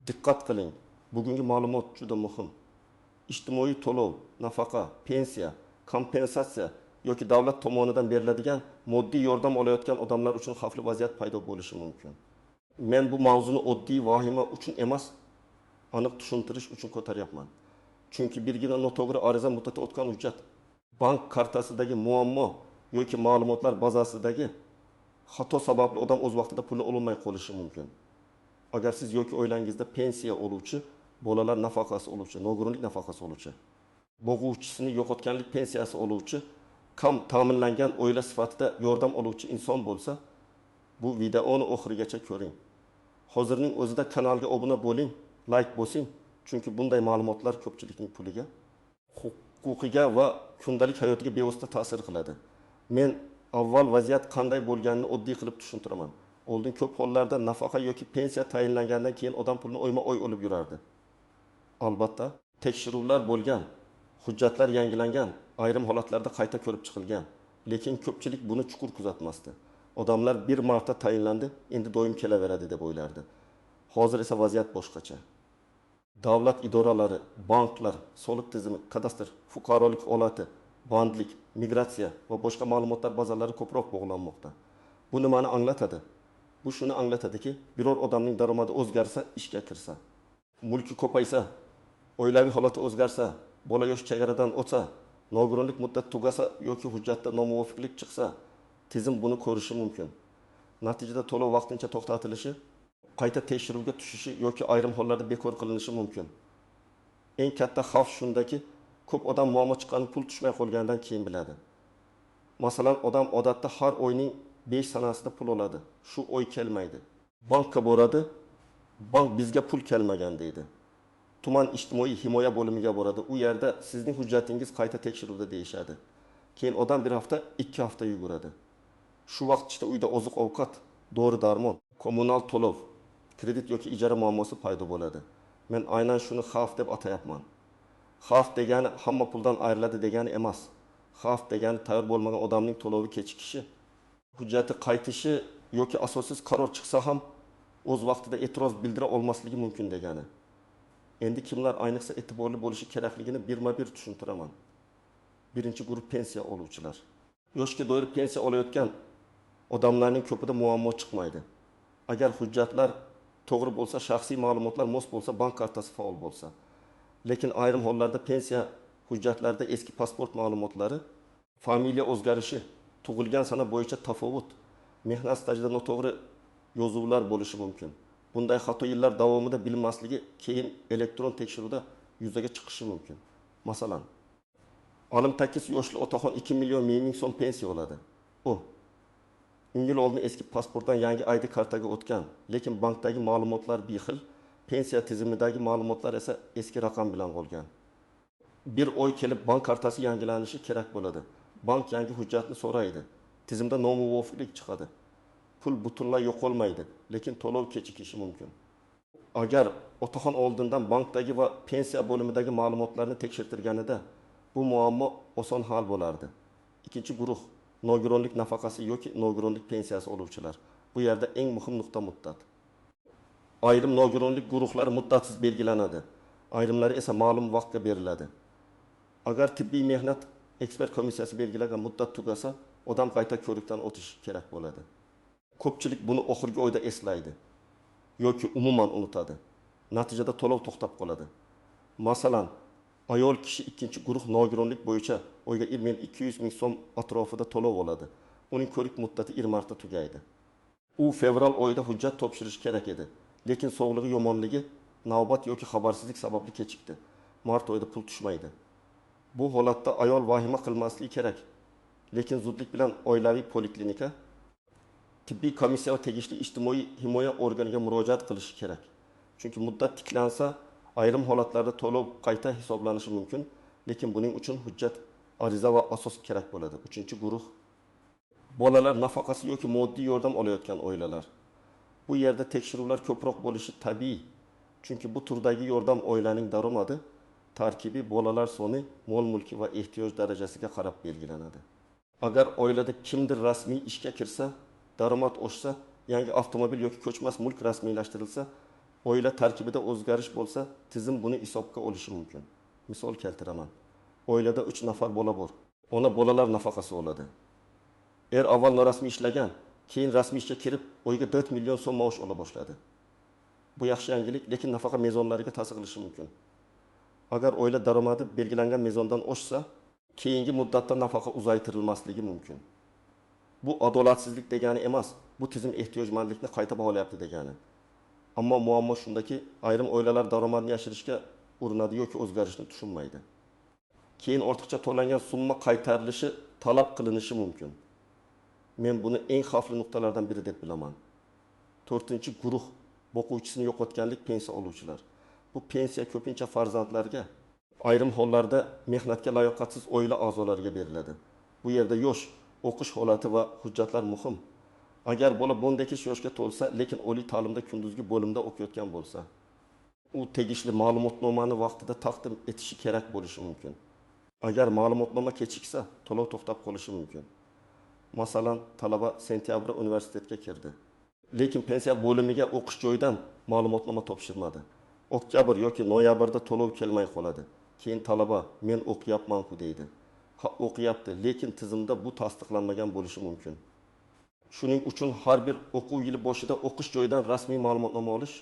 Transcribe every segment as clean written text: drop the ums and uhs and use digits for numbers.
Diqqat qiling, bugungi ma'lumot juda muhim. Ijtimoiy to'lov, nafaqa, pensiya, kompensatsiya yoki davlat tomonidan beriladigan moddiy yordam olayotgan odamlar uchun xavfli vaziyat paydo bo'lishi mumkin. Men bu mavzuni oddiy vahima uchun emas, aniq tushuntirish uchun ko'taryapman. Chunki birgina noto'g'ri ariza, muddati o'tgan hujjat, bank kartasidagi muammo yoki ma'lumotlar bazasidagi xato sababli odam o'z vaqtida pulni ololmay qolishi mumkin. Agar siz yoki oilangizda pensiya oluvchi, bolalar nafaqasi oluvchi, nogironlik nafaqasi oluvchi, bo'g'uvchisini yo'qotganlik pensiyasi oluvchi, kam ta'minlangan oila sifatida yordam oluvchi inson bo'lsa, bu videoni oxirigacha ko'ring. Hozirning o'zida kanalga obuna bo'ling, layk bosing, chunki bunday ma'lumotlar ko'pchilikning puliga, huquqiga va kundalik hayotiga bevosita ta'sir qiladi. Men avval vaziyat qanday bo'lganini oddiy qilib tushuntiraman. Oldin ko'p hollarda nafaqa yoki pensiya tayinlangandan keyin odam pulni oyma-oy olib yurardi. Albatta, tekshiruvlar bo'lgan, hujjatlar yangilangan, ayrim holatlarda qayta ko'rib chiqilgan. Lekin ko'pchilik buni chuqur kuzatmasdi. Odamlar bir marta tayinlandi, endi doim kelaveradi deb o'ylardi. Hozir esa vaziyat boshqacha. Davlat idoralari, banklar, soliq tizimi, kadastr, fuqarolik holati, bandlik, migratsiya va boshqa ma'lumotlar bazalari ko'proq bog'lanmoqda. Bu nimani anglatadi? Bu shuni anglatadiki, biror odamning daromadi o'zgarsa, ishga kirsa, mulki ko'paysa, oilaviy holati o'zgarsa, bola yosh chegaradan o'tsa, nogironlik muddati tugasa yoki hujjatda nomuvofiqlik chiqsa, tizim buni ko'rishi mumkin. Natijada to'lov vaqtincha to'xtatilishi, qayta tekshiruvga tushishi yoki ayrim hollarda bekor qilinishi mumkin. Eng katta xavf shundaki, ko'p odam muammo chiqqanini pul tushmay qolganidan keyin biladi. Masalan, odam odatda har oyning 5 sanasida pul oladi. Shu oy kelmaydi. Bankka boradi, bank bizga pul kelmagan deydi. Tuman ijtimoiy himoya bo'limiga boradi. U yerda sizning hujjatingiz qayta tekshiruvda deyishadi. Keyin odam bir hafta, 2 hafta yuguradi. Shu vaqt ichida uyda oziq-ovqat, dori-darmon, kommunal to'lov, kredit yoki ijara muammosi paydo bo'ladi. Men aynan shuni xavf deb atayapman. Xavf degani hamma puldan ayriladi degani emas. Xavf degani tayyor bo'lmagan odamning to'lovi kechikishi, hujjati qaytishi yoki asossiz qaror chiqsa ham o'z vaqtida e'tiroz bildira olmasligi mumkin degani. Endi kimlar ayniqsa e'tiborli bo'lishi kerakligini birma-bir tushuntiraman. Birinchi guruh pensiya oluvchilar. Yoshga doir pensiya olayotgan odamlarning ko'pida muammo chiqmaydi. Agar hujjatlar to'g'ri bo'lsa, shaxsiy ma'lumotlar mos bo'lsa, bank kartasi faol bo'lsa. Lekin ayrim hollarda pensiya hujjatlarida eski pasport ma'lumotlari, familiya o'zgarishi, tug'ilgan sana bo'yicha tafovut, mehnat stajida noto'g'ri yozuvlar bo'lishi mumkin. Bunday xato yillar davomida bilinmasligi keyin elektron tekshiruvda yuzaga chiqishi mumkin. Masalan, 68 yoshli otaxon 2 million ming so'm pensiya oladi. U yil oldin eski pasportdan yangi ID kartaga o'tgan, lekin bankdagi ma'lumotlar bir xil, pensiya tizimidagi ma'lumotlar esa eski raqam bilan qolgan. Bir oy kelib bank kartasi yangilanishi kerak bo'ladi. Bank yangi hujjatni so'raydi. Tizimda nomuvofiqlik chiqadi. Pul butunlay yo'qolmaydi, lekin to'lov kechikishi mumkin. Agar otaxon oldindan bankdagi va pensiya bo'limidagi ma'lumotlarni tekshirtirganida bu muammo oson hal bo'lardi. Ikkinchi guruh nogironlik nafaqasi yoki nogironlik pensiyasi oluvchilar. Bu yerda eng muhim nuqta muddat. Ayrim nogironlik guruhlari muddatsiz belgilanadi. Ayrimlari esa ma'lum vaqtga beriladi. Agar tibbiy mehnat ekspert komissiyasi belgilagan muddat tugasa, odam qayta ko'rikdan o'tishi kerak bo'ladi. Ko'pchilik buni oxirgi oyda eslaydi yoki umuman unutadi. Natijada to'lov to'xtab qoladi. Masalan, ayol kishi ikkinchi guruh nogironlik bo'yicha oyga 200 ming so'm atrofida to'lov oladi. Uning ko'rik muddati 20 marta tugaydi. U fevral oyida hujjat topshirish kerak edi, lekin sog'lig'i yomonligi, navbat yoki xabarsizlik sababli kechikdi. Mart oyida pul tushmaydi. Bu holatda ayol vahima qilmasligi kerak. Lekin zudlik bilan oilaviy poliklinika, tibbiy komissiya va tegishli ijtimoiy himoya organiga murojaat qilishi kerak. Chunki muddat tiklansa, ayrim holatlarda to'lov qayta hisoblanishi mumkin, lekin buning uchun hujjat, ariza va asos kerak bo'ladi. Uchinchi guruh bolalar nafaqasi yoki moddiy yordam olayotgan oilalar. Bu yerda tekshiruvlar ko'proq bo'lishi tabiiy. Chunki bu turdagi yordam oilaning daromadi, tarkibi, bolalar soni, mol-mulki va ehtiyoj darajasiga qarab belgilanadi. Agar oilada kimdir rasmiy ishga kirsa, daromad oshsa, yangi avtomobil yoki ko'chmas mulk rasmiylashtirilsa, Oila tarkibida o'zgarish bo'lsa, tizim buni hisobga olishi mumkin. Misol keltiraman. Oilada uch nafar bola bor. Ona bolalar nafaqasi oladi. Avval norasmiy ishlagan, keyin rasmiy ishga kirib, oyiga 4 million so'm maosh ola boshladi. Bu yaxshi yangilik, lekin nafaqa mezonlariga ta'sir qilishi mumkin. Agar oila daromadi belgilangan mezondan oshsa, keyingi muddatda nafaqa uzaytirilmasligi mumkin. Bu adolatsizlik degani emas, bu tizim ehtiyojmandlikni qayta baholayapti degani. Ammo muammo shundaki, ayrim oilalar daromadni yashirishga urinadi yoki o'zgarishni tushunmaydi. Keyin ortiqcha to'langan summa qaytarilishi talab qilinishi mumkin. Men buni eng xavfli nuqtalardan biri deb bilaman. To'rtinchi guruh boquvchisini yo'qotganlik pensiya oluvchilar. Bu pensiya ko'pincha farzandlarga, ayrim hollarda mehnatga layoqatsiz oila a'zolariga beriladi. Bu yerda yosh, o'qish holati va hujjatlar muhim. Agar bola 18 yoshga to'lsa, lekin oliy ta'limda kunduzgi bo'limda o'qiyotgan bo'lsa, u tegishli ma'lumotnomani vaqtida taqdim etishi kerak bo'lishi mumkin. Agar ma'lumotnoma kechiksa, to'lov to'xtab qolishi mumkin. Masalan, talaba sentyabrda universitetga kirdi. Lekin pensiya bo'limiga o'qish joyidan ma'lumotnoma topshirmadi. Oktyabr yoki noyabrda to'lov kelmay qoladi. Keyin talaba men o'qiyapman-ku deydi. Ha, o'qiyapti, lekin tizimda bu tasdiqlanmagan bo'lishi mumkin. Shuning uchun har bir o'quv yili boshida o'qish joyidan rasmiy ma'lumotnoma olish,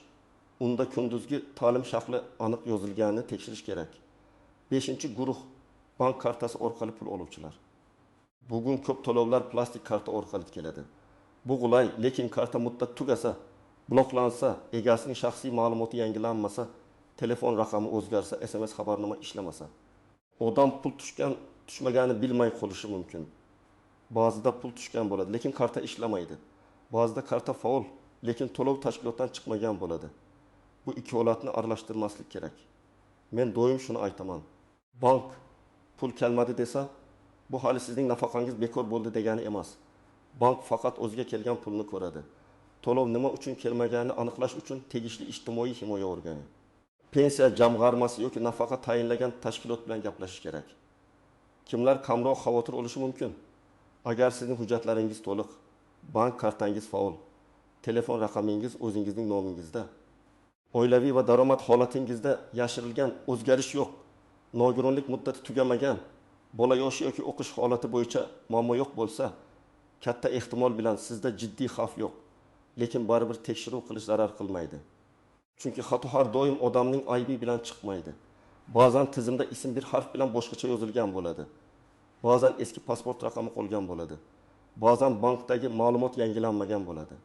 unda kunduzgi ta'lim shakli aniq yozilganini tekshirish kerak. 5-guruh bank kartasi orqali pul oluvchilar. Bugun ko'p to'lovlar plastik karta orqali keladi. Bu qulay, lekin karta muddat tugasa, bloklansa, egasining shaxsiy ma'lumoti yangilanmasa, telefon raqami o'zgarsa, SMS xabarnoma ishlamasa, odam pul tushgan, tushmaganini bilmay qolishi mumkin. Ba'zida pul tushgan bo'ladi, lekin karta ishlamaydi. Ba'zida karta faol, lekin to'lov tashkilotdan chiqmagan bo'ladi. Bu ikki holatni aralashtirmaslik kerak. Men doim shuni aytaman. Bank pul kelmadi desa, bu hali sizning nafaqangiz bekor bo'ldi degani emas. Bank faqat o'ziga kelgan pulni ko'radi. To'lov nima uchun kelmaganini aniqlash uchun tegishli ijtimoiy himoya organi, pensiya jamg'armasi yoki nafaqa tayinlagan tashkilot bilan gaplashish kerak. Kimlar kamroq xavotir olishi mumkin? Agar sizning hujjatlaringiz to'liq, bank kartangiz faol, telefon raqamingiz o'zingizning nomingizda, oilaviy va daromad holatingizda yashirilgan o'zgarish yo'q, nogironlik muddati tugamagan, bola yoshi yoki o'qish holati bo'yicha muammo yo'q bo'lsa, katta ehtimol bilan sizda jiddiy xavf yo'q. Lekin baribir tekshiruv qilish zarar qilmaydi. Chunki xato har doim odamning aybi bilan chiqmaydi. Ba'zan tizimda ism bir harf bilan boshqacha yozilgan bo'ladi. Ba'zan eski pasport raqami qolgan bo'ladi. Ba'zan bankdagi ma'lumot yangilanmagan bo'ladi.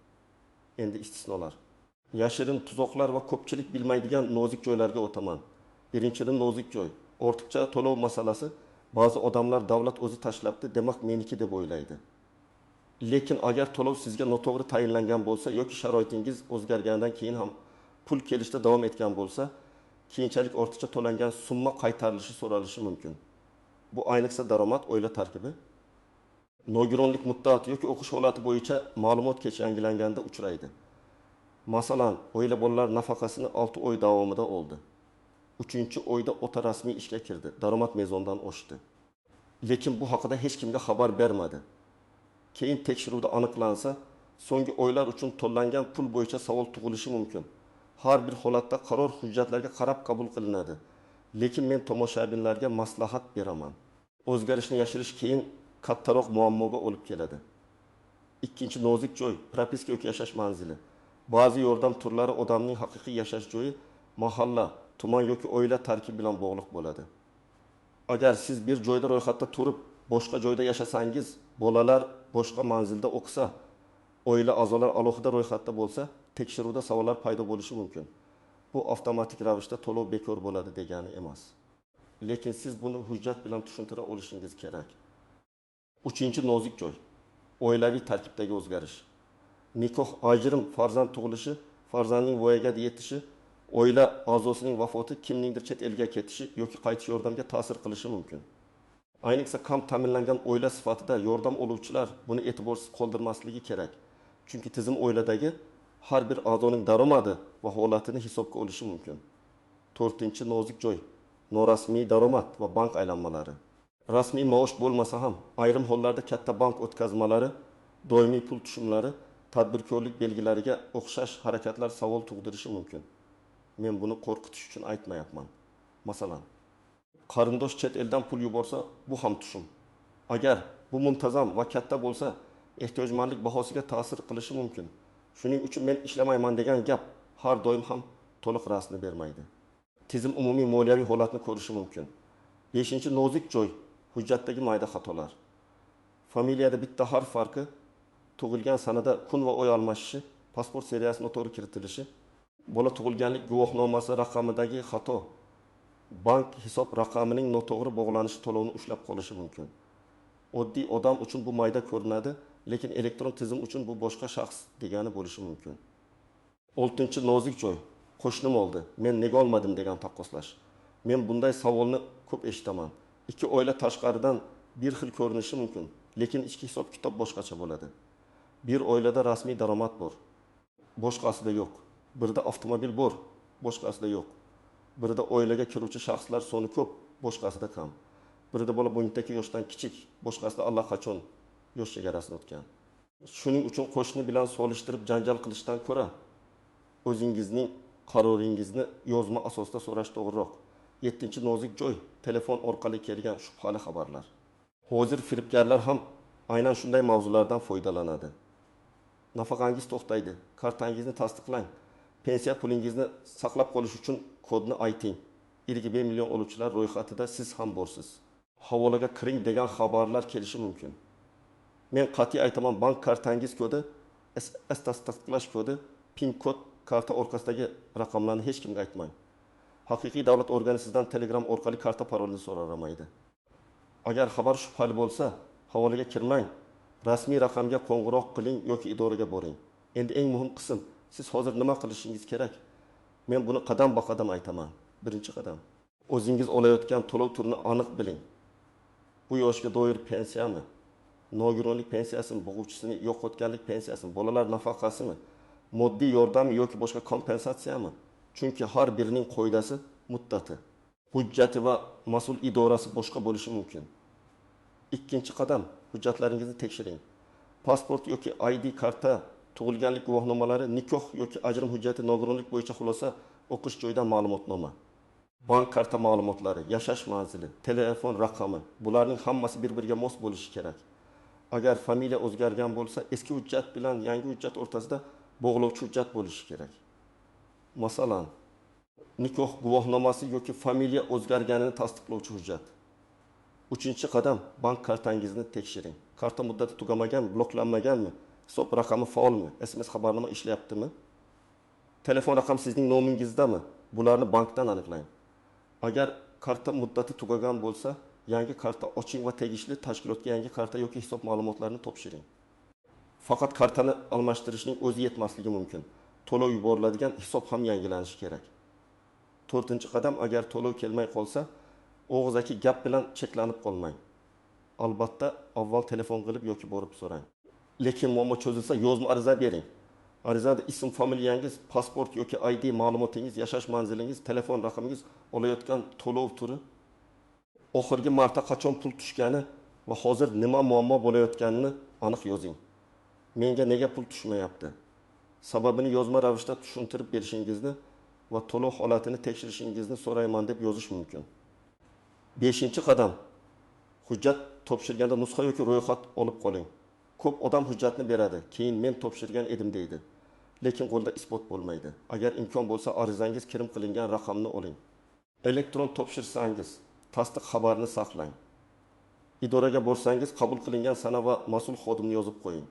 Endi istisnolar. Yashirin tuzoqlar va ko'pchilik bilmaydigan nozik joylarga o'taman. Birinchidan nozik joy. Ortiqcha to'lov masalasi. Ba'zi odamlar davlat o'zi tashlabdi, demak meniki deb o'ylaydi. Lekin agar to'lov sizga noto'g'ri tayinlangan bo'lsa yoki sharoitingiz o'zgarganidan keyin ham pul kelishda davom etgan bo'lsa, keyinchalik ortiqcha to'langan summa qaytarilishi so'ralishi mumkin. Bu ayniqsa daromad, oila tarkibi, nogironlik muddati yoki o'qish holati bo'yicha ma'lumot kech yangilanganda uchraydi. Masalan, oila bolalar nafaqasini 6 oy davomida oldi. 3-oyda ota rasmiy ishga kirdi, daromad mezondan oshdi. Lekin bu haqida hech kimga xabar bermadi. Keyin tekshiruvda aniqlansa, so'nggi oylar uchun to'langan pul bo'yicha savol tug'ilishi mumkin. Har bir holatda qaror hujjatlarga qarab qabul qilinadi. Lekin men tomoshabinlarga maslahat beraman. O'zgarishni yashirish keyin kattaroq muammoga olib keladi. Ikkinchi nozik joy propiska yoki yashash manzili. Ba'zi yordam turlari odamning haqiqiy yashash joyi mahalla, tuman yoki oila tarkibi bilan bog'liq bo'ladi. Agar siz bir joyda ro'yxatda turib, boshqa joyda yashasangiz, bolalar boshqa manzilda o'qisa, oila a'zolari alohida ro'yxatda bo'lsa, tekshiruvda savollar paydo bo'lishi mumkin. Bu avtomatik ravishda to'lov bekor bo'ladi degani emas. Lekin siz buni hujjat bilan tushuntira olishingiz kerak. 3-nozik joy oilaviy tarkibdagi o'zgarish. Nikoh, ajrim, farzand tug'ilishi, farzandning voyaga yetishi, oila a'zosining vafoti, kimningdir chet elga ketishi yoki qaytish yordamga ta'sir qilishi mumkin. Ayniqsa kam ta'minlangan oila sifatida yordam oluvchilar buni e'tiborsiz qoldirmasligi kerak. Chunki tizim oiladagi har bir a'zoning daromadi va holatini hisobga olishi mumkin. 4-nozik joy norasmiy daromad va bank aylanmalari. Rasmiy maosh bo'lmasa ham ayrim hollarda katta bank o'tkazmalari, doimiy pul tushumlari, tadbirkorlik belgilariga o'xshash harakatlar savol tug'dirishi mumkin. Men buni qo'rqitish uchun aytmayapman. Masalan, qarindosh chet eldan pul yuborsa, bu ham tushum. Agar bu muntazam va katta bo'lsa, ehtiyojmandlik bahosiga ta'sir qilishi mumkin. Shuning uchun men ishlamayman degan gap har doim ham to'liq rasmni bermaydi. Tizim umumiy moliyaviy holatni ko'rishi mumkin. Beshinchi nozik joy: hujjatdagi mayda xatolar. Familiyada bitta harf farqi, tug'ilgan sanada kun va oy almashishi, pasport seriyasi noto'g'ri kiritilishi, bola tug'ilganlik guvohnomasi raqamidagi xato, bank hisob raqamining noto'g'ri bog'lanishi to'lovni ushlab qolishi mumkin. Oddiy odam uchun bu mayda ko'rinadi, lekin elektron tizim uchun bu boshqa shaxs degani bo'lishi mumkin. Oltinchi nozik joy: qo'shnim oldi, men nega olmadim degan taqqoslash. Men bunday savolni ko'p eshitaman. Ikki oila tashqaridan bir xil ko'rinishi mumkin, lekin ichki hisob kitob boshqacha bo'ladi. Bir oilada rasmiy daromad bor, boshqasida yo'q. Birida avtomobil bor, boshqasida yo'q. Birida oilaga kiruvchi shaxslar soni ko'p, boshqasida kam. Birida bola 12 yoshdan kichik, boshqasida allaqachon yosh chegarasini o'tgan. Shuning uchun qo'shni bilan solishtirib janjal qilishdan ko'ra o'zingizning qaroringizni yozma asosida so'rash to'g'riroq. Yettinchi nozik joy: telefon orqali kelgan shubhali xabarlar. Hozir firibgarlar ham aynan shunday mavzulardan foydalanadi. Nafaqangiz to'xtaydi, kartangizni tasdiqlang, pensiya pulingizni saqlab qolish uchun kodni ayting. Ilgi 1 million oluvchilar ro'yxatida siz ham borsiz. Havolaga kiring degan xabarlar kelishi mumkin. Men qat'iy aytaman, bank kartangiz kodi, SMS tasdiqlash kodi, PIN kod, karta orqasidagi raqamlarni hech kimga aytmang. Haqiqiy davlat organi sizdan Telegram orqali karta parolini so'ramaydi. Agar xabar shubhali bo'lsa, havolaga kirmang, rasmiy raqamga qo'ng'iroq qiling yoki idoraga boring. Endi eng muhim qism: siz hozir nima qilishingiz kerak? Men buni qadam-ba-qadam aytaman. Birinchi qadam: o'zingiz olayotgan to'lov turini aniq biling. Bu yoshga doir pensiyami, nogironlik pensiyasimi, bo'g'uvchisini yo'qotganlik pensiyasimi, bolalar nafaqasimi, moddiy yordammi yoki boshqa kompensatsiyami? Chunki har birining qoidasi, muddati, hujjati va mas'ul idorasi boshqa bo'lishi mumkin. Ikkinchi qadam: hujjatlaringizni tekshiring. Pasport yoki ID karta, tug'ilganlik guvohnomalari, nikoh yoki ajrim hujjati, nogironlik bo'yicha xulosa, o'qish joyidan ma'lumotnoma, bank karta ma'lumotlari, yashash manzili, telefon raqami, bularning hammasi bir-biriga mos bo'lishi kerak. Agar familiya o'zgargan bo'lsa, eski hujjat bilan yangi hujjat o'rtasida bog'lovchi hujjat bo'lishi kerak. Masalan, nikoh guvohnomasi yoki familiya o'zgarganini tasdiqlovchi hujjat. Uchinchi qadam: bank kartangizni tekshiring. Karta muddati tugamaganmi, bloklanmaganmi, hisob raqami faolmi, SMS xabarnoma ishlayaptimi? Telefon raqami sizning nomingizdami? Bularni bankdan aniqlang. Agar karta muddati tugagan bo'lsa, yangi karta oching va tegishli tashkilotga yangi karta yoki hisob ma'lumotlarini topshiring. Faqat kartani almashtirishning o'zi yetmasligi mumkin. To'lov yuboriladigan hisob ham yangilanishi kerak. To'rtinchi qadam: agar to'lov kelmay qolsa, og'zaki gap bilan cheklanib qolmang. Albatta, avval telefon qilib yoki borib so'rang. Lekin muammo cho'zilsa, yozma ariza bering. Arizada ism, familiyangiz, pasport yoki ID ma'lumotingiz, yashash manzilingiz, telefon raqamingiz, olayotgan to'lov turi, oxirgi marta qachon pul tushgani va hozir nima muammo bo'layotganini aniq yozing. Menga nega pul tushmayapti? Sababini yozma ravishda tushuntirib berishingizni va to'lov holatini tekshirishingizni so'rayman deb yozish mumkin. Beshinchi qadam: hujjat topshirganda nusxa yoki ro'yxat olib qoling. Ko'p odam hujjatni beradi, keyin men topshirgan edim deydi. Lekin qo'lda isbot bo'lmaydi. Agar imkon bo'lsa, arizangiz kirim qilingan raqamni oling. Elektron topshirsangiz, tasdiq xabarini saqlang. Idoraga borsangiz, qabul qilingan sana va mas'ul xodimni yozib qo'ying.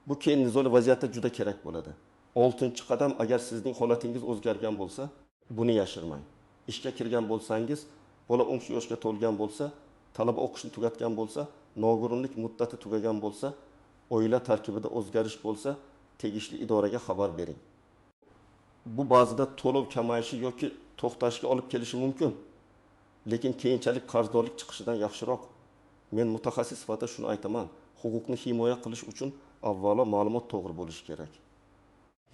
Bu keyin nizoli vaziyatda juda kerak bo'ladi. Oltinchi qadam: agar sizning holatingiz o'zgargan bo'lsa, buni yashirmang. Ishga kirgan bo'lsangiz, bola 13 yoshga to'lgan bo'lsa, talaba o'qishni tugatgan bo'lsa, nogironlik muddati tugagan bo'lsa, oila tarkibida o'zgarish bo'lsa, tegishli idoraga xabar bering. Bu ba'zida to'lov kamayishi yoki to'xtashiga olib kelishi mumkin. Lekin keyinchalik qarzdorlik chiqishidan yaxshiroq. Men mutaxassis sifatida shuni aytaman: huquqni himoya qilish uchun avvalo ma'lumot to'g'ri bo'lishi kerak.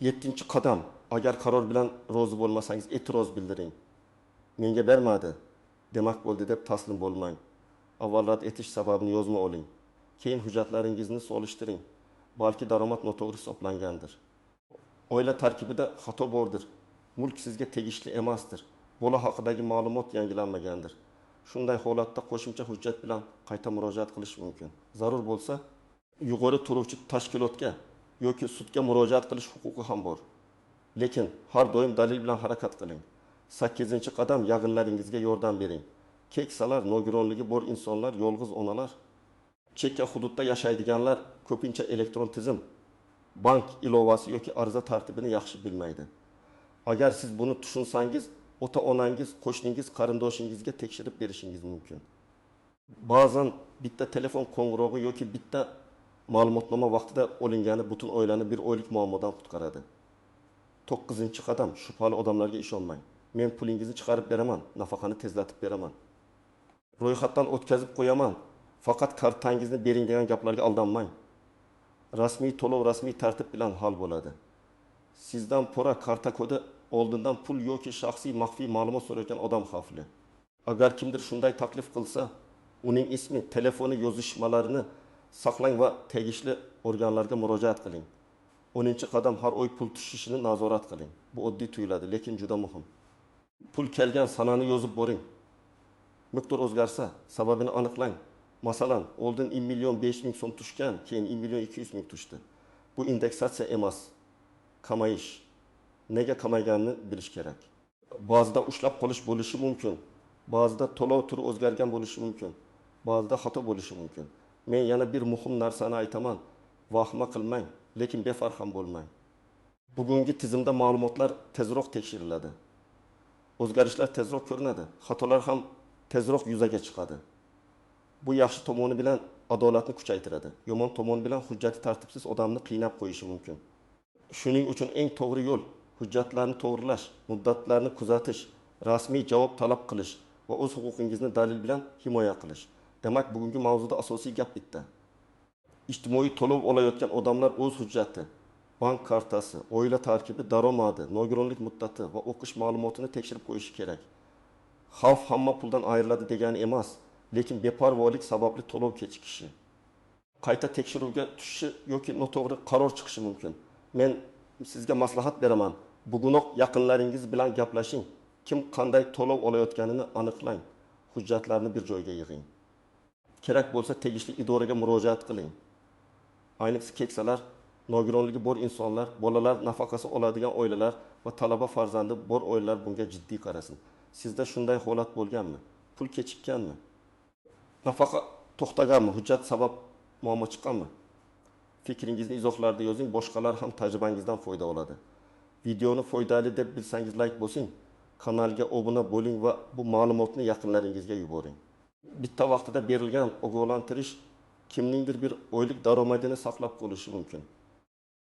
Yettinchi qadam: agar qaror bilan rozi bo'lmasangiz, e'tiroz bildiring. Menga bermadi, demak bo'ldi deb taslim bo'lmang. Avval rad etish sababini yozma oling. Keyin hujjatlaringizni solishtiring. Balki daromad noto'g'ri hisoblangandir. Oila tarkibida xato bordir. Mulk sizga tegishli emasdir. Bola haqidagi ma'lumot yangilanmagandir. Shunday holatda qo'shimcha hujjat bilan qayta murojaat qilish mumkin. Zarur bo'lsa, yuqori turuvchi tashkilotga yoki sudga murojaat qilish huquqi ham bor. Lekin har doim dalil bilan harakat qiling. 8-qadam yaqinlaringizga yordam bering. Keksalar, nogironligi bor insonlar, yolg'iz onalar, chekka hududda yashaydiganlar ko'pincha elektron tizim, bank ilovasi yoki ariza tartibini yaxshi bilmaydi. Agar siz buni tushunsangiz, ota-onangiz, qo'shningiz, qarindoshingizga tekshirib berishingiz mumkin. Ba'zan bitta telefon qo'ng'irog'i yoki bitta ma'lumotnoma vaqtida olingani butun oilani bir oylik muammodan qutqaradi. 9-qadam shubhali odamlarga ishonmang. Men pulingizni chiqarib beraman, nafaqani tezlatib beraman. Ro'yxatdan o'tkazib qo'yaman, faqat kartangizni bering degan gaplarga aldanmang. Rasmiy to'lov rasmiy tartib bilan hal bo'ladi. Sizdan pora, karta kodi, oldindan pul yoki shaxsiy maxfiy ma'lumot so'rayotgan odam xavfli. Agar kimdir shunday taklif qilsa, uning ismi, telefoni, yozishmalarini saqlang va tegishli organlarga murojaat qiling. 10-qadam har oy pul tushishini nazorat qiling. Bu oddiy tuyuladi, lekin juda muhim. Pul kelgan sanani yozib boring. Miqdor o'zgarsa, sababini aniqlang. Masalan, oldin 1 million 5 ming so'm tushgan, keyin 1 million 200 ming tushdi. Bu indeksatsiya emas, kamayish. Nega kamayganini bilish kerak. Ba'zida ushlab qolish bo'lishi mumkin. Ba'zida to'lov turi o'zgargan bo'lishi mumkin. Ba'zida xato bo'lishi mumkin. Men yana bir muhim narsani aytaman. Vahima qilmang, lekin befarq ham bo'lmang. Bugungi tizimda ma'lumotlar tezroq tekshiriladi. O'zgarishlar tezroq ko'rinadi, xatolar ham tezroq yuzaga chiqadi. Bu yaxshi tomoni bilan adolatni kuchaytiradi. Yomon tomoni bilan hujjati tartibsiz odamni qiynab qo'yishi mumkin. Shuning uchun eng to'g'ri yo'l hujjatlarni to'g'rilash, muddatlarni kuzatish, rasmiy javob talab qilish va o'z huquqingizni dalil bilan himoya qilish. Demak, bugungi mavzuda asosiy gap bitta. Ijtimoiy to'lov olayotgan odamlar o'z hujjati, bank kartasi, oila tarkibi, daromadi, nogironlik muddati va o'qish ma'lumotini tekshirib qo'yishi kerak. Xavf hamma puldan ayriladi degani emas, lekin beparvolik sababli to'lov kechikishi, qayta tekshiruvga tushishi yoki noto'g'ri qaror chiqishi mumkin. Men sizga maslahat beraman. Bugunoq yaqinlaringiz bilan gaplashing. Kim qanday to'lov olayotganini aniqlang. Hujjatlarni bir joyga yig'ing. Kerak bo'lsa tegishli idoraga murojaat qiling. Ayniqsa keksalar, nogironligi bor insonlar, bolalar nafaqasi oladigan oilalar va talaba farzandi bor oilalar bunga jiddiy qarasin. Sizda shunday holat bo'lganmi? Pul kechikkanmi? Nafaqa to'xtaganmi? Hujjat sabab muammo chiqqanmi? Fikringizni izohlarda yozing, boshqalar ham tajribangizdan foyda oladi. Videoni foydali deb bilsangiz like bosing, kanalga obuna bo'ling va bu ma'lumotni yaqinlaringizga yuboring. Bitta vaqtida berilgan ogohlantirish kimningdir bir oylik daromadini saqlab qolishi mumkin.